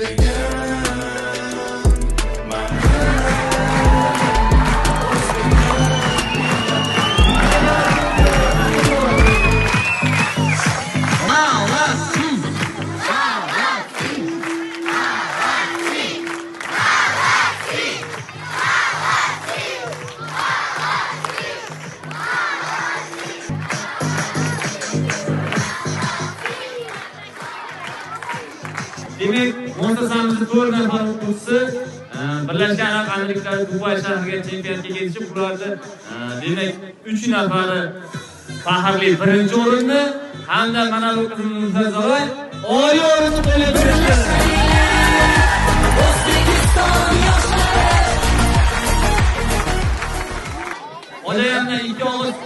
O'zbegim, Demak, muassasamizning 4 nafar o'quvchisi Birlashgan Arab Amirliklari Dubay shahriga chempionatga ketishib, ularni demak 3 nafari faxrli birinchi o'rinni hamda mana bu qizimiz Mufazzaloy oliy o'rinni qo'lga kiritdi. O'zbekiston yoshlari. Xo'jayamdan ikki og'iz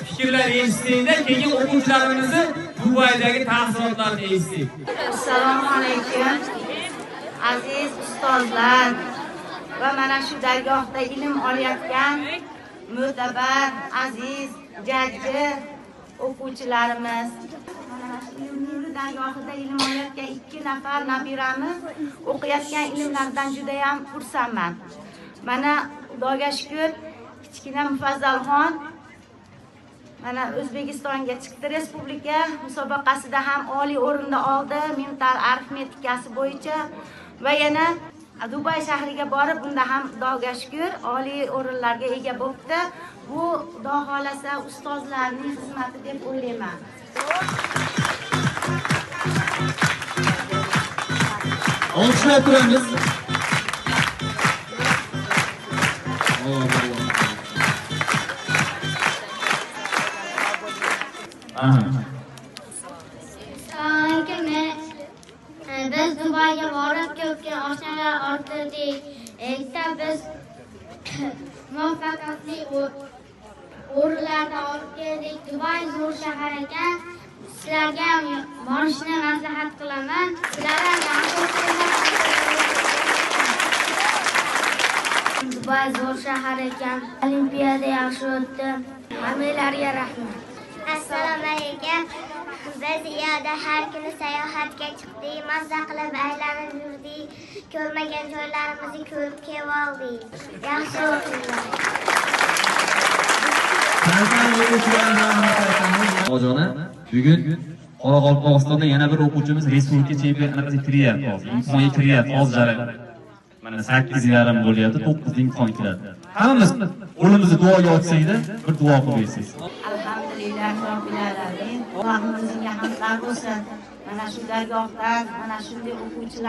fikrlar eshitdikda, keyin o'quvchilarimizni Dubaydagi taassurotlarini eshitdik. Assalomu alaykum, aziz ustozlar va mana shu dargohda ilm olayotgan mo'tabar, aziz, jajji o'quvchilarimiz. Mana shu ilm nuri dargohida ilm olayotgan 2 nafar nabiramiz o'qiyotgan ilmlardan juda ham xursandman. Mana Xudoga shukr, kichkina Mufazzalxon mana O'zbekistonga chiqdi, respublika musobaqasida ham oliy o'rinni oldi mental arifmetikasi bo'yicha va yana Dubay shahriga borib, bunda ham Xudoga shukr oliy o'rinlarga ega bo'libdi. Bu Xudo xolasa ustozlarning xizmati deb o'ylayman. Olqishlab turamiz. Assalomu alaykum. Biz Dubayga borib ko'pgina oshnalar orttirdik. Erta biz muvaffaqiyatli o'rinlarni olib keldik. Dubay zo'r shahar ekan. Sizlarga ham borishni maslahat qilaman. Sizlar ham yaxshi o'qinglar. Dubay zo'r shahar ekan. Olimpiada yaxshi o'tdi. Hammanglarga rahmat. Assalomu alaykum. Biz yo'lda har kuni sayohatga chiqdik, mazza qilib aylanib yurdik, ko'rmagan joylarimizni ko'rib kelib oldik. Yaxshi o'qinglar. Hojona, bugun Qoraqalpog'istonda yana bir o'quvchimiz respublika chempionatiga kiryapti hozir. Imtihonga kiryapti hozir jarayon. Mana 8:30 bo'lyapti, 9 imtihon kiradi. Hammamiz qo'limizni duoga ochsakda bir duo qilib bersangiz. Alhamdulillah robbil alamin. Allohimizga hamdlar bo'lsin. Mana shu dargohdan mana shunday o'quvchilar